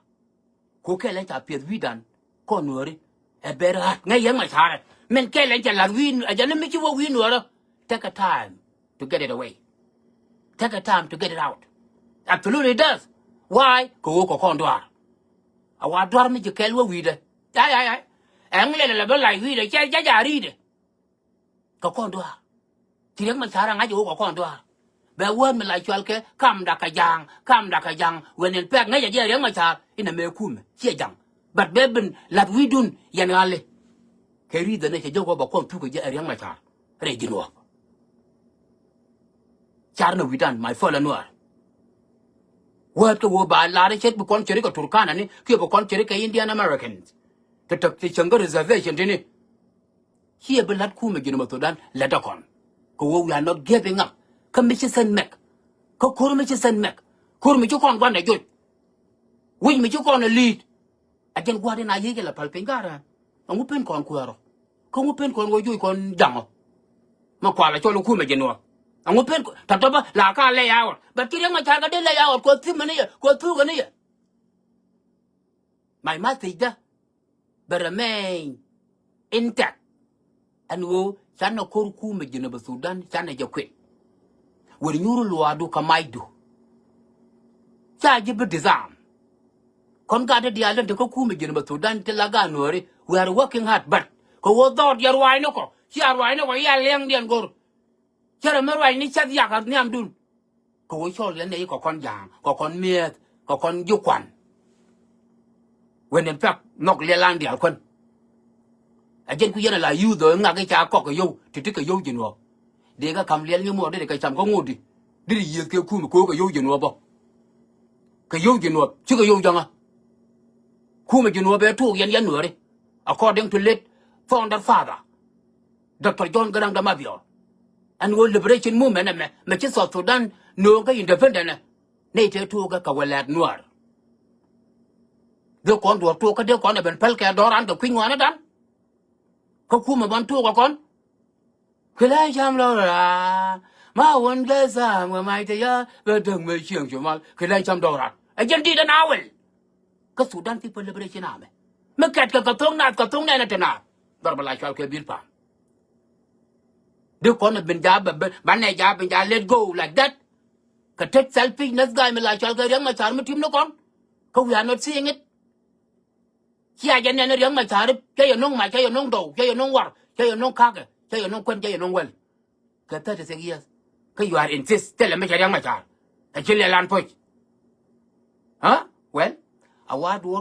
Ko kɛl ɛn ca piɛth wi̱i̱dan kɔn Nuääri. Ɛ bɛr ɣa̱t ŋäc yɛn Macar ɛ. Min kɛl ɛn cɛ la̱th wi̱i̱, ɛ jɛn mi ci wä wi̱i̱ Nuäärä. Take a time to get it away. Take a time to get it out. Absolutely it does. Why? Kɛ wee kɔ kɔn duaar. A wa duaar mi ci kɛl wä wi̱i̱dɛ. Ay, ay, ay. Ɛŋ lɛl lɛ bä lac wi̱i̱dɛ cɛ jɛ ja ri̱i̱dɛ. Kɛ kɔn duaar. Ci Riɛk Macar a ŋa̱c ɛ wä kɛ kɔn duaar. Bɛ wään mi la cual kɛ kamda kɛ ja̱a̱ŋ, kamda kɛ ja̱a̱ŋ. Wen in pɛk ŋäc a jiɛ Riɛk Macar inɛ mɛ kumɛ ciɛ ja̱ŋ. But bɛ bin la̱th wi̱i̱dun yɛn ɣali. Kɛ ri̱th ɛn ɛ cɛ jɛ wä bɛ kɔn thuk kɛ jiɛ Riɛk Macar rɛy ji̱n wä. Car ni wi̱i̱dan my fellow Nuäär. Wäätkɛ wä ba lar ce̱t bi kɔn ceri kɛ Turkana ni kiɛ bi kɔn ceri kɛ Indian Americans. Te tek ti cäŋ kä reservation tini. Ciɛ bi la̱t kumɛ ji̱n mɛ thodan lɛt ɛ kɔn. Kɛ wä we are not giving up. Kä mi ci sɛn mɛk. Kä ko̱r mi ci sɛn mɛk. Ko̱r mi ci kɔn gua̱ndɛ joc. Wi̱c mi ci kɔn ɛ li̱i̱t. A jɛn gua̱a̱r in a yiec kɛ la päl piny ga̱rä. Ɛŋu pen kɔn kuäärä? Kä ŋu pen kɔn wä joc kɔn jaŋɔ? Ma kual a cɔl ɛ kumɛ ji̱n wä. Ɛŋu pen kɔn tɔ̱tɔ̱ bä la ka lay out. But ci Riɛk Macar kɛ dee lay out kɛ thimɛ ni yɛ kɛ thukɛ ni yɛ. My message dä bɛ remain intact. Ɛn ɣöö canɛ ko̱r kumɛ Jinub Thudan, canɛ jɛ kuit. Wër nyuur luaadu kɛ macdu. Ca ji̱ bi disarm. Kɔn gat ti diaal tin te kä kumɛ Jinub Thudan ti la gaat Nuääri. We are working hard, but kɛ ɣöö dhɔɔt yɛ ruaacnikɔ, cia ruaacnikɔ ya liɛŋdiɛn go̱r. Cärɛ mi ruacni cath yak a nhiamdun. Kɛ ɣöö cɔl yɛn nɛy kɛ kɔn ja̱a̱ŋ, kɛ kɔn mi̱eth, kɛ kɔn ji̱ kuan. Wen in pɛk nhɔk liɛlan diaal kuän. A jɛn ku yɛn a la yuuth dhɔ iŋak i̱ ca kɔk kɛ yio̱w, ti̱ti̱ kɛ yio̱w Jinub. Dee kɛ ka̱m liɛl nyimuɔɔr, dee kɛ cam kä ŋot di. Dee yieeth kɛ kun ko̱o̱k kɛ yio̱w Jinub bä. Kɛ yio̱w Jinub, cikɛ yio̱w jäŋä. Kumɛ Jinub ɛ tuuk yɛn yɛn Nuääri. According to late founder father, Doctor John Garang de Mabior. Ɛn ɣöö liberation movement ɛmɛ, mɛ ci South Sudan nööŋ kä independent ɛ. Nɛy tëë tuukɛ kɛ wä lɛ̈ɛ̈t Nuäär. Dee kɔn duɔ̱ɔ̱p tuuk kä dee kɔn ɛ ben päl kɛ dɔ̱ran kɛ kui̱ny ŋuanädan. Kä kumɛ bän tuuk ɛ kɔn. Kɛ lɛ cam dɔ̱ran. Ma wän kɛ tha̱a̱ŋ wä mac te ya bɛ däk mëë cieŋ cu mal. Kɛ lɛ cam dɔ̱ran. Ɛ jɛn di̱t ɛn a wel. Kä Sudan People Liberation Army. Mi kɛt kɛ kɛ thoŋ naath, kɛ thoŋ nɛn ɛ te naath. Dhɔr bɛ la cual kɛ bil pam. Di kɔn ɛ bin ja bɛ, bɛ, banɛ ja bin ja let go like that. Kɛ tet selfishness guy mi la cual kɛ Riek Machar mi tim ni kɔn. Kä we are not seeing it. Cia jɛ nɛn Riek Machar, cɛ yɛ no̱ŋ mac, cɛ yɛ no̱ŋ dɔw, cɛ yɛ no̱ŋ war, cɛ yɛ no̱ŋ kakɛ, cɛ yɛ no̱ŋ kuän, cɛ yɛ no̱ŋ wäl. Kɛ thirty six years. Kä you are insist, thilɛ mi cɛ Riek Machar. Ɛ ci lɛ lan puc. Huh? Well, a wa duɔ̱ɔ̱r